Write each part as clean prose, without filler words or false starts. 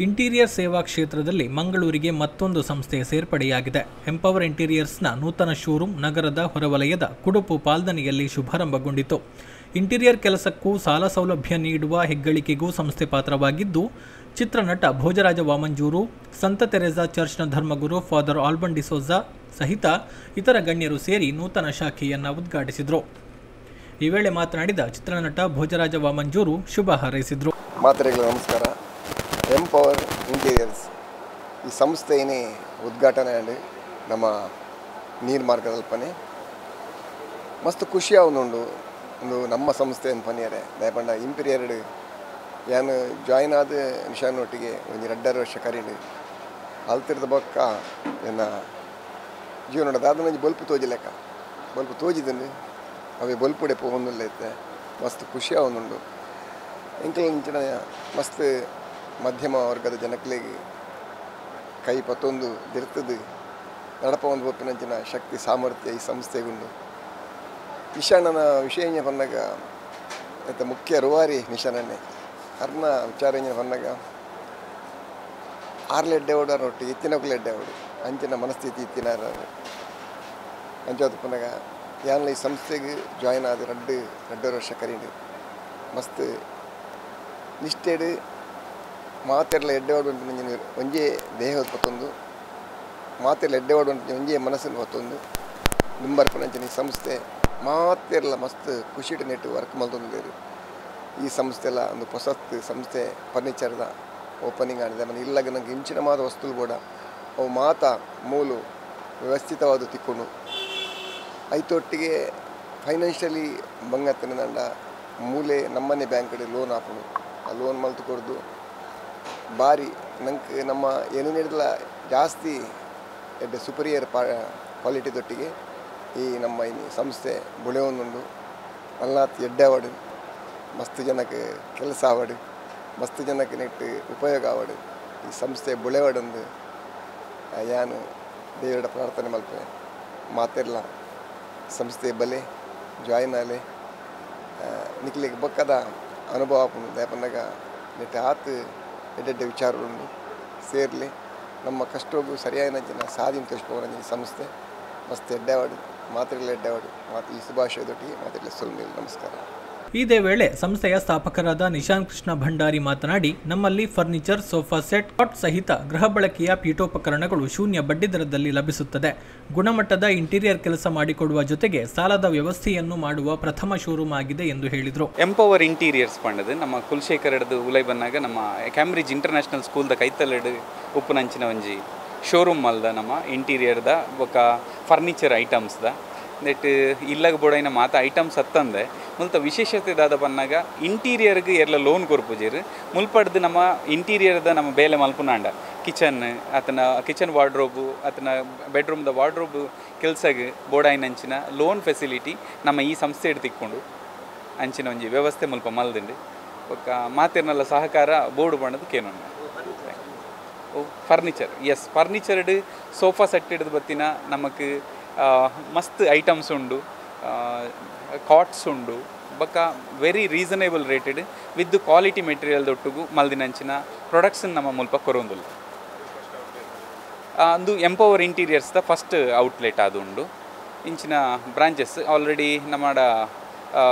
Interior ಸೇವಾ ಕ್ಷೇತ್ರದಲ್ಲಿ ಮಂಗಳೂರಿಗೆ ಮತ್ತೊಂದು ಸಂಸ್ಥೆ ಸೇರ್ಪಡೆಯಾಗಿದೆ. ಎಂಪವರ್ ಇಂಟೀರಿಯರ್ಸ್ನ ನೂತನ ಶೋರೂಮ್ ನಗರದ ಹೊರವಲಯದ ಕುಡುಪು ಪಾಲ್ದನಿಯಲ್ಲಿ ಶುಭಾರಂಭಗೊಂಡಿತು. ಇಂಟೀರಿಯರ್ ಕೆಲಸಕ್ಕೂ ಸಾಲ ಸೌಲಭ್ಯ ನೀಡುವ ಹೆಗ್ಗಳಿಕೆಗೂ ಸಂಸ್ಥೆ ಪಾತ್ರವಾಗಿದ್ದು, ಚಿತ್ರನಟ ಭೋಜರಾಜ ವಾಮಂಜೂರು, ಸಂತ ತೆರೇಸಾ ಚರ್ಚ್ನ ಧರ್ಮಗುರು ಫಾದರ್ ಆಲ್ಬನ್ ಡಿಸೋಜಾ ಸಹಿತ ಇತರ ಗಣ್ಯರು ಸೇರಿ ನೂತನ ಶಾಖೆಯನ್ನು ಉದ್ಘಾಟಿಸಿದರು. ಈ ವೇಳೆ ಮಾತನಾಡಿದ ಚಿತ್ರನಟ ಭೋಜರಾಜ ವಾಮಂಜೂರು ಶುಭ ಹಾರೈಸಿದರು. ಮಾತ್ರೆಗಳು ನಮಸ್ಕಾರ. ಎಂಪವರ್ ಇಂಟೀರಿಯರ್ಸ್ ಈ ಸಂಸ್ಥೆಯೇ ಉದ್ಘಾಟನೆ ಆಂಡ್ ನಮ್ಮ ನೀರು ಮಾರ್ಗದಲ್ಪನೆ ಮಸ್ತ್ ಖುಷಿ ಆವೊಂದುಂಡು. ಒಂದು ನಮ್ಮ ಸಂಸ್ಥೆ ಪನಿಯರೆ ದಯಪಂಡ ಇಂಪೀರಿಯರ್ಡ್ ಯಾನು ಜಾಯಿನ್ ಆದ ನಿಶಾನೊಟ್ಟಿಗೆ ಒಂದು 2.5 ವರ್ಷ ಕರೀಂಡು ಅಲ್ತಿರ್ದ ಬೊಕ್ಕ ಎನ್ನ ಜೀವನದ ದಾದನಂಜಿ ಬೊಲ್ಪು ತೋಜಿ ಲೆಕ್ಕ ಬೊಲ್ಪು ತೋಜಿದಂಡು ಅವೇ ಬೊಲ್ಪುಡೆ ಪೋವೊಂದುಲ್ಲ ಇತ್ತೆ ಮಸ್ತ್ ಖುಷಿ ಆವೊಂದುಂಡು. ಎಂಕಲ್ ಮಸ್ತ್ ಮಧ್ಯಮ ವರ್ಗದ ಜನಕ್ಲೆಗ್ ಕೈ ಪತ್ತೊಂದು ದಿರ್ತದು ನಡಪ ಒಂದು ಪೋಪಿನಂಚಿನ ಶಕ್ತಿ ಸಾಮರ್ಥ್ಯ ಈ ಸಂಸ್ಥೆಗುಂಡು. ನಿಶಾನನ ವಿಷಯ ಪನ್ನಗ ಇತ್ತ ಮುಖ್ಯ ರೂವಾರಿ ನಿಶಾನನ್ನೇ ಅರ್ನ ವಿಚಾರ ಪನ್ನಗ ಆರ್ಲೆ ಎಡ್ಡೆ ಓಡು ಅರ್ನೊಟ್ಟಿಗೆ ಇತ್ತಿನಕುಲು ಎಡ್ಡೆ ಓಡು ಅಂಚಿನ ಮನಸ್ಥಿತಿ ಇತ್ತಿನ ಅಂಚಾದ ಪನ್ನಗ ಯಾನ್ಲ ಈ ಸಂಸ್ಥೆಗೆ ಜಾಯಿನ್ ಆದ 2.5 ವರ್ಷ ಕರೀಂಡು ಮಸ್ತ್ ನಿಷ್ಠೆಡ್ ಮಾತೆರ್ಲ ಎಡ್ಡೆ ಓಡು ಒಂಜೇ ದೇಹದ ಪತ್ತೊಂದು ಮಾತೆರ್ಲ ಎಡ್ಡೆ ಓಡು ಒಂಜೇ ಮನಸ್ಸನ್ನು ಪತ್ತೊಂದು ದುಂಬರ್ಪನಂಚಿನ ಈ ಸಂಸ್ಥೆ ಮಾತೆರ್ಲ ಮಸ್ತ್ ಖುಷಿಟ್ ನೆಟ್ಟು ವರ್ಕ್ ಮಲ್ತೊಂದುಲ್ಲೆರ್. ಈ ಸಂಸ್ಥೆಲ ಒಂದು ಪೊಸತ್ ಸಂಸ್ಥೆ ಫರ್ನಿಚರ್ದ ಓಪನಿಂಗ್ ಆಗಿದೆ. ಮನೆ ಇಲ್ಲಗ ನಂಗೆ ಇಂಚಿನ ಮಾತ ವಸ್ತುಲು ಕೂಡ ಅವು ಮಾತ ಮೂಲು ವ್ಯವಸ್ಥಿತವಾದ ತಿಕ್ಕೊಂಡು ಐತೊಟ್ಟಿಗೆ ಫೈನಾನ್ಷಿಯಲಿ ಬಂಗತ್ತಿನ ಮೂಲೆ ನಮ್ಮನೆ ಬ್ಯಾಂಕ್ ಕಡೆ ಲೋನ್ ಹಾಪುಂಡು. ಆ ಲೋನ್ ಮಲ್ತು ಕೊಡ್ದು ಬಾರಿ ನಂಗೆ ನಮ್ಮ ಏನು ನೀಡಲ ಜಾಸ್ತಿ ಎಡ್ಡೆ ಸುಪೀರಿಯರ್ ಕ್ವಾಲಿಟಿ ದೊಟ್ಟಿಗೆ ಈ ನಮ್ಮ ಈ ಸಂಸ್ಥೆ ಬುಳೆಯೊಂದುಂಡು. ಅಲ್ಲಾತ್ ಎಡ್ಡೆ ಆವಡು ಮಸ್ತ್ ಜನಕ್ಕೆ ಕೆಲಸ ಆವಡು ಮಸ್ತ್ ಜನಕ್ಕೆ ನೆಟ್ಟು ಉಪಯೋಗ ಆವಡು ಈ ಸಂಸ್ಥೆ ಬುಳೆವಡೊಂದು ಯಾನು ದೇವರ ಪ್ರಾರ್ಥನೆ ಮಲ್ಪೆ. ಮಾತೆರ್ಲ ಸಂಸ್ಥೆ ಬಲೆ ಜಾಯಿನ್ ಆಲೆ ನಿಕ್ಲಿಗೆ ಬೊಕ್ಕದ ಅನುಭವ ಆಪುಂಡು. ದಯಪನ್ನಗ ನೆಟ್ಟು ಆತು ಎಡ್ಡೆಡ್ಡೆ ವಿಚಾರಗಳು ಸೇರಲಿ ನಮ್ಮ ಕಷ್ಟಗೂ ಸರಿಯಾದ ಜನ ಸಾಧನೆ ತೋರಿಸ್ಬೋದ ಈ ಸಂಸ್ಥೆ ಮಸ್ತ್ ಎಡ್ಡೆವಾಡು ಮಾತ್ರೆಗಳ ಎಡ್ಡೆವಾಡು ಮಾತು ಈ ಶುಭಾಶಯದೊಟ್ಟಿಗೆ ಮಾತ್ರೆಗಳ ಸುಲ್ಮೇಲೆ ನಮಸ್ಕಾರ. ಇದೇ ವೇಳೆ ಸಂಸ್ಥೆಯ ಸ್ಥಾಪಕರಾದ ನಿಶಾನ್ ಕೃಷ್ಣ ಭಂಡಾರಿ ಮಾತನಾಡಿ, ನಮ್ಮಲ್ಲಿ ಫರ್ನಿಚರ್, ಸೋಫಾ ಸೆಟ್, ಕಾಟ್ ಸಹಿತ ಗೃಹ ಬಳಕೆಯ ಪೀಠೋಪಕರಣಗಳು ಶೂನ್ಯ ಬಡ್ಡಿದರದಲ್ಲಿ ಲಭಿಸುತ್ತದೆ. ಗುಣಮಟ್ಟದ ಇಂಟೀರಿಯರ್ ಕೆಲಸ ಮಾಡಿಕೊಡುವ ಜೊತೆಗೆ ಸಾಲದ ವ್ಯವಸ್ಥೆಯನ್ನು ಮಾಡುವ ಪ್ರಥಮ ಶೋರೂಮ್ ಆಗಿದೆ ಎಂದು ಹೇಳಿದರು. ಎಂಪವರ್ ಇಂಟೀರಿಯರ್ಸ್ ಪಂಡದು ನಮ್ಮ ಕುಲಶೇಖರದು ಉಲೈ ಬಂದಾಗ ನಮ್ಮ ಕ್ಯಾಂಬ್ರಿಡ್ಜ್ ಇಂಟರ್ನ್ಯಾಷನಲ್ ಸ್ಕೂಲ್ದ ಕೈತಲೆಡು ಉಪ್ಪುನಂಚಿನ ಒಂಜಿ ಶೋರೂಮ್ ಮಲ್ದ ನಮ್ಮ ಇಂಟೀರಿಯರ್ದ ಬೊಕ ಫರ್ನಿಚರ್ ಐಟಮ್ಸ್ದ ನೆಟ್ ಇಲ್ಲಗ ಬೋಡೈನ ಮಾತ ಐಟಮ್ಸ್ ಅತ್ತಂದೆ ಮುಲ್ತ ವಿಶೇಷತೆ ದಾದ ಪನ್ನಾಗ ಇಂಟೀರಿಯರ್ಗೆ ಎರ್ಲ ಲೋನ್ ಕೊರ್ಪುಜೆರ್ ಮುಲ್ಪಡ್ದು ನಮ್ಮ ಇಂಟೀರಿಯರ್ದ ನಮ್ಮ ಬೇಲೆ ಮಲ್ಪುನಾಂಡ ಕಿಚನ್ ಆತನ ಕಿಚನ್ ವಾರ್ಡ್ರೋಬು ಆತನ ಬೆಡ್ರೂಮ್ದ ವಾರ್ಡ್ರೋಬು ಕೆಲಸಗೆ ಬೋಡೈನಂಚಿನ ಲೋನ್ ಫೆಸಿಲಿಟಿ ನಮ್ಮ ಈ ಸಂಸ್ಥೆ ತಿಕ್ಕೊಂಡು ಅಂಚಿನ ಒಂಜಿ ವ್ಯವಸ್ಥೆ ಮುಲ್ಪ ಮಲ್ದಿಂಡು ಬೊಕ್ಕ ಮಾತೆರ್ನಲ್ಲ ಸಹಕಾರ ಬೋರ್ಡು ಪಂಡದು ಕೇನೊಂಡು. ಫರ್ನಿಚರ್ ಎಸ್ ಫರ್ನಿಚರ್ಡ್ ಸೋಫಾ ಸೆಟ್ ಹಿಡಿದು ಬತ್ತಿನ ನಮಕ್ ಮಸ್ತ್ ಐಟಮ್ಸ್ ಉಂಡು, ಕಾಟ್ಸ್ ಉಂಡು ಬೊಕ್ಕ very reasonable rated with quality material ದೊಟ್ಟುಗು ಮಲ್ದಿನಂಚಿನ products ನಮ್ಮ ಮುಲ್ಪ ಕೊರೊಂದುಲ್ಲ. ಅಂದು ಎಂಪವರ್ ಇಂಟೀರಿಯರ್ಸ್ದ ಫಸ್ಟ್ ಔಟ್ಲೆಟ್ ಅದು ಉಂಡು. ಇಂಚಿನ ಬ್ರಾಂಚಸ್ ಆಲ್ರೆಡಿ ನಮ್ಮ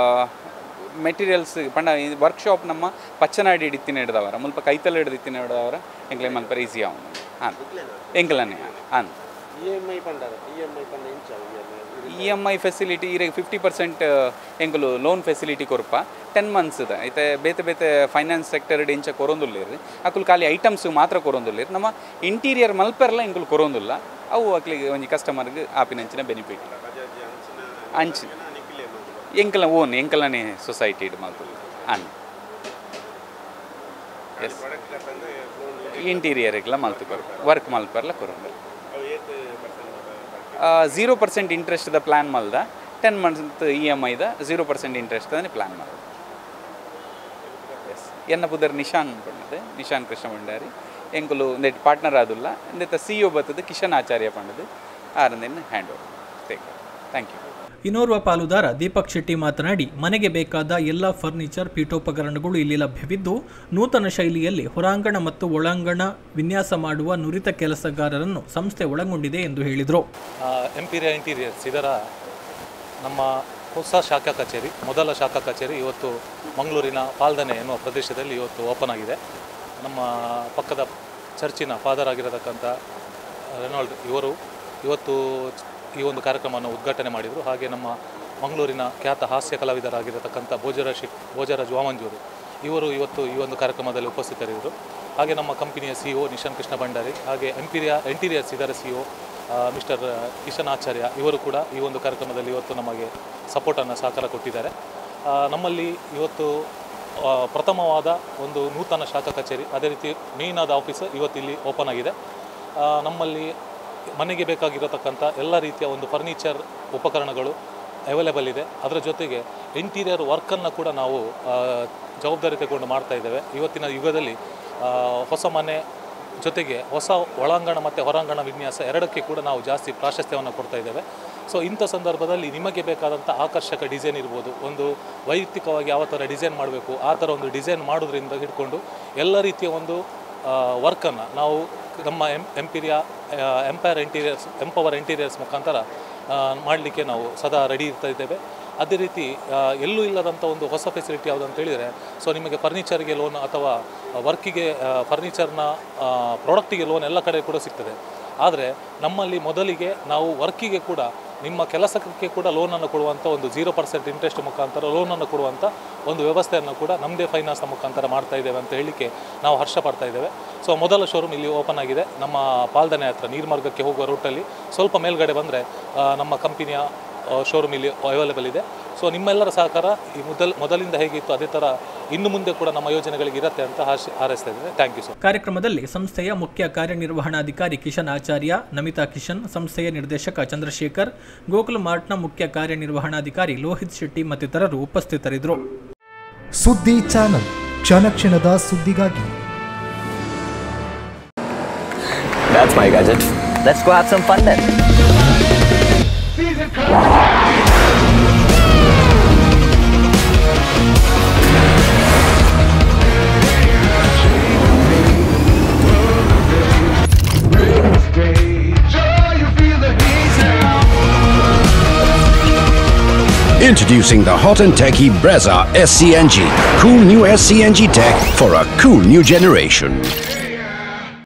ಮೆಟೀರಿಯಲ್ಸ್ ಪಂಡ ವರ್ಕ್ಶಾಪ್ ನಮ್ಮ ಪಚ್ಚನಾಡಿ ಹಿಡಿತಿನ ಹಿಡ್ದವರ ಮುಲ್ಪ ಕೈತಲ್ ಹಿಡಿದಿತ್ತಿನ ಹಿಡ್ದವರ ಎಂಕ್ಲೆ ಮಲ್ಪರ ಈಸಿ ಆವು ಹಾಂ ಎಂಕ್ಲನೆ ಹಾಂ. ಇ ಎಮ್ I facility ಇರೆಗ್ 50% ಎಂಕುಲು ಲೋನ್ ಫೆಸಿಲಿಟಿ ಕೊರ್ಪ 10 ಮಂತ್ಸ್ ಐತೆ. ಬೇತೆ ಬೇತೆ ಫೈನಾನ್ಸ್ ಸೆಕ್ಟರ್ ಇಂಚ ಕೊರೊಂದುಲ್ಲೆರ್ ಅಕುಲು ಖಾಲಿ ಐಟಮ್ಸ್ ಮಾತ್ರ ಕೊರೊಂದುಲ್ಲೆರ್ ನಮ್ಮ ಇಂಟೀರಿಯರ್ ಮಲ್ಪೆರ್ಲ ಎಂಕುಲು ಕೊರೊಂದುಲ್ಲ. ಅವು ಅಕ್ಲಿಗೆ ಒಂಜಿ ಕಸ್ಟಮರ್ಗೆ ಆಪಿನಂಚಿನ ಬೆನಿಫಿಟ್ ಅಂಚಿ ಎಂಕಲ ಓನ್ ಎಂಕಲನೇ ಸೊಸೈಟಿ ಇಡ್ ಮಲ್ಪುಲು ಅನ್ ಎಸ್ ಇಂಟೀರಿಯರ್ಗೆಲ್ಲ ಮಲ್ತು ಕೊರ್ಪ ವರ್ಕ್ ಮಲ್ಪೆರ್ಲ ಕೊರೊಂದುಲ್ಲ. 0% ಇಂಟ್ರೆಸ್ಟ್ the plan ಮಲ್ದ 10 month E M ಐದ 0% ಇಂಟ್ರೆಸ್ಟ್ ದ ಪ್ಲಾನ್ ಮಲ್ದ. ಎಸ್ ಎನ್ನ ಪುದರ್ ನಿಶಾನ್ ಪಂಡದು ನಿಶಾನ್ ಕೃಷ್ಣ ಭಂಡಾರಿ ಎಂಕುಲು ನೆಟ್ ಪಾರ್ಟ್ನರ್ ಆದುಲ್ಲ ಇಂದೆತ್ತ ಸಿ ಒ ಬತ್ತದು ಕಿಶನ್ ಆಚಾರ್ಯ ಪಂಡದು ಆರಂದೆನ್ hand over take. Thank you. ಇನ್ನೋರ್ವ ಪಾಲುದಾರ ದೀಪಕ್ ಶೆಟ್ಟಿ ಮಾತನಾಡಿ, ಮನೆಗೆ ಬೇಕಾದ ಎಲ್ಲ ಫರ್ನಿಚರ್, ಪೀಠೋಪಕರಣಗಳು ಇಲ್ಲಿ ಲಭ್ಯವಿದ್ದು, ನೂತನ ಶೈಲಿಯಲ್ಲಿ ಹೊರಾಂಗಣ ಮತ್ತು ಒಳಾಂಗಣ ವಿನ್ಯಾಸ ಮಾಡುವ ನುರಿತ ಕೆಲಸಗಾರರನ್ನು ಸಂಸ್ಥೆ ಒಳಗೊಂಡಿದೆ ಎಂದು ಹೇಳಿದರು. ಎಂಪೀರಿಯಾ ಇಂಟೀರಿಯರ್ಸ್ ಇದರ ನಮ್ಮ ಹೊಸ ಶಾಖಾ ಕಚೇರಿ, ಮೊದಲ ಶಾಖಾ ಕಚೇರಿ ಇವತ್ತು ಮಂಗಳೂರಿನ ಪಾಲ್ದನೆ ಎನ್ನುವ ಪ್ರದೇಶದಲ್ಲಿ ಇವತ್ತು ಓಪನ್ ಆಗಿದೆ. ನಮ್ಮ ಪಕ್ಕದ ಚರ್ಚಿನ ಫಾದರ್ ಆಗಿರತಕ್ಕಂಥ ರೆನಾಲ್ಡ್ ಇವರು ಇವತ್ತು ಈ ಒಂದು ಕಾರ್ಯಕ್ರಮವನ್ನು ಉದ್ಘಾಟನೆ ಮಾಡಿದರು. ಹಾಗೆ ನಮ್ಮ ಮಂಗಳೂರಿನ ಖ್ಯಾತ ಹಾಸ್ಯ ಕಲಾವಿದರಾಗಿರತಕ್ಕಂಥ ಭೋಜರಾಜ್ ವಾಮಂಜೂರು ಇವರು ಇವತ್ತು ಈ ಒಂದು ಕಾರ್ಯಕ್ರಮದಲ್ಲಿ ಉಪಸ್ಥಿತರಿದ್ದರು. ಹಾಗೆ ನಮ್ಮ ಕಂಪನಿಯ CEO Nishan Krishna Bhandari, ಹಾಗೆ ಎಂಪೀರಿಯಾ ಇಂಟೀರಿಯರ್ಸ್ ಇದರ CEO mister Kishan ಆಚಾರ್ಯ ಇವರು ಕೂಡ ಈ ಒಂದು ಕಾರ್ಯಕ್ರಮದಲ್ಲಿ ಇವತ್ತು ನಮಗೆ ಸಪೋರ್ಟನ್ನು ಸಹಕಾರ ಕೊಟ್ಟಿದ್ದಾರೆ. ನಮ್ಮಲ್ಲಿ ಇವತ್ತು ಪ್ರಥಮವಾದ ಒಂದು ನೂತನ ಶಾಖಾ ಕಚೇರಿ, ಅದೇ ರೀತಿ ಮೇಯ್ನ್ ಆದ ಆಫೀಸ್ ಇವತ್ತು ಇಲ್ಲಿ ಓಪನ್ ಆಗಿದೆ. ನಮ್ಮಲ್ಲಿ ಮನೆಗೆ ಬೇಕಾಗಿರತಕ್ಕಂಥ ಎಲ್ಲ ರೀತಿಯ ಒಂದು ಫರ್ನಿಚರ್ ಉಪಕರಣಗಳು ಅವೈಲೇಬಲ್ ಇದೆ. ಅದರ ಜೊತೆಗೆ ಇಂಟೀರಿಯರ್ ವರ್ಕನ್ನು ಕೂಡ ನಾವು ಜವಾಬ್ದಾರಿ ತಗೊಂಡು ಮಾಡ್ತಾ ಇದ್ದೇವೆ. ಇವತ್ತಿನ ಯುಗದಲ್ಲಿ ಹೊಸ ಮನೆ ಜೊತೆಗೆ ಹೊಸ ಒಳಾಂಗಣ ಮತ್ತು ಹೊರಾಂಗಣ ವಿನ್ಯಾಸ ಎರಡಕ್ಕೆ ಕೂಡ ನಾವು ಜಾಸ್ತಿ ಪ್ರಾಶಸ್ತ್ಯವನ್ನು ಕೊಡ್ತಾ ಇದ್ದೇವೆ. ಸೊ ಇಂಥ ಸಂದರ್ಭದಲ್ಲಿ ನಿಮಗೆ ಬೇಕಾದಂಥ ಆಕರ್ಷಕ ಡಿಸೈನ್ ಇರ್ಬೋದು, ಒಂದು ವೈಯಕ್ತಿಕವಾಗಿ ಯಾವ ಥರ ಡಿಸೈನ್ ಮಾಡಬೇಕು ಆ ಥರ ಒಂದು ಡಿಸೈನ್ ಮಾಡೋದ್ರಿಂದ ಹಿಡ್ಕೊಂಡು ಎಲ್ಲ ರೀತಿಯ ಒಂದು ವರ್ಕನ್ನು ನಾವು ನಮ್ಮ Empiria empire interiors empower interiors ಮುಖಾಂತರ ಮಾಡಲಿಕ್ಕೆ ನಾವು ಸದಾ ರೆಡಿ ಇರ್ತಾ ಇದ್ದೇವೆ. ಅದೇ ರೀತಿ ಎಲ್ಲೂ ಇಲ್ಲದಂಥ ಒಂದು ಹೊಸ ಫೆಸಿಲಿಟಿ ಯಾವುದು ಅಂತ ಹೇಳಿದರೆ, ಸೊ ನಿಮಗೆ ಫರ್ನಿಚರ್ಗೆ ಲೋನ್ ಅಥವಾ ವರ್ಕಿಗೆ ಫರ್ನಿಚರ್ನ ಪ್ರಾಡಕ್ಟಿಗೆ ಲೋನ್ ಎಲ್ಲ ಕಡೆ ಕೂಡ ಸಿಗ್ತದೆ. ಆದರೆ ನಮ್ಮಲ್ಲಿ ಮೊದಲಿಗೆ ನಾವು ವರ್ಕಿಗೆ ಕೂಡ ನಿಮ್ಮ ಕೆಲಸಕ್ಕೆ ಕೂಡ ಲೋನನ್ನು ಕೊಡುವಂಥ ಒಂದು 0% ಇಂಟ್ರೆಸ್ಟ್ ಮುಖಾಂತರ ಲೋನನ್ನು ಕೊಡುವಂಥ ಒಂದು ವ್ಯವಸ್ಥೆಯನ್ನು ಕೂಡ ನಮ್ಮದೇ ಫೈನಾನ್ಸ್ನ ಮುಖಾಂತರ ಮಾಡ್ತಾ ಇದ್ದೇವೆ ಅಂತ ಹೇಳಲಿಕ್ಕೆ ನಾವು ಹರ್ಷ ಪಡ್ತಾ ಇದ್ದೇವೆ. ಸೊ ಮೊದಲ ಶೋರೂಮ್ ಇಲ್ಲಿ ಓಪನ್ ಆಗಿದೆ. ನಮ್ಮ ಪಾಲ್ದನೆ ಹತ್ರ ನೀರ್ಮಾರ್ಗಕ್ಕೆ ಹೋಗುವ ರೂಟಲ್ಲಿ ಸ್ವಲ್ಪ ಮೇಲ್ಗಡೆ ಬಂದರೆ ನಮ್ಮ ಕಂಪನಿಯ ಶೋರೂಮ್ ಇಲ್ಲಿ ಅವೈಲೇಬಲ್ ಇದೆ. ಸೊ ನಿಮ್ಮೆಲ್ಲರ ಸಹಕಾರ ಈ ಮೊದಲಿಂದ ಹೇಗಿತ್ತು ಅದೇ ಥರ ಇನ್ನು ಮುಂದೆ ಕೂಡ ನಮ್ಮ ಯೋಜನೆಗಳಿಗೆ ಇರುತ್ತೆ ಅಂತ ಹಾರೈಸ್ತಾ ಇದ್ದೇನೆ. Thank you sir. ಕಾರ್ಯಕ್ರಮದಲ್ಲಿ ಸಂಸ್ಥೆಯ ಮುಖ್ಯ ಕಾರ್ಯನಿರ್ವಹಣಾಧಿಕಾರಿ ಕಿಶನ್ ಆಚಾರ್ಯ, ನಮಿತಾ ಕಿಶನ್, ಸಂಸ್ಥೆಯ ನಿರ್ದೇಶಕ ಚಂದ್ರಶೇಖರ್, ಗೋಕುಲ್ ಮಾರ್ಟ್ನ ಮುಖ್ಯ ಕಾರ್ಯನಿರ್ವಹಣಾಧಿಕಾರಿ ಲೋಹಿತ್ ಶೆಟ್ಟಿ ಮತ್ತಿತರರು ಉಪಸ್ಥಿತರಿದ್ದರು. ಸುದ್ದಿ ಚಾನಲ್, ಕ್ಷಣ ಕ್ಷಣದ ಸುದ್ದಿಗಾಗಿ. That's my gadget. Let's go have some fun then. Introducing the hot and techy Brezza SCNG. Cool new SCNG tech for a cool new generation.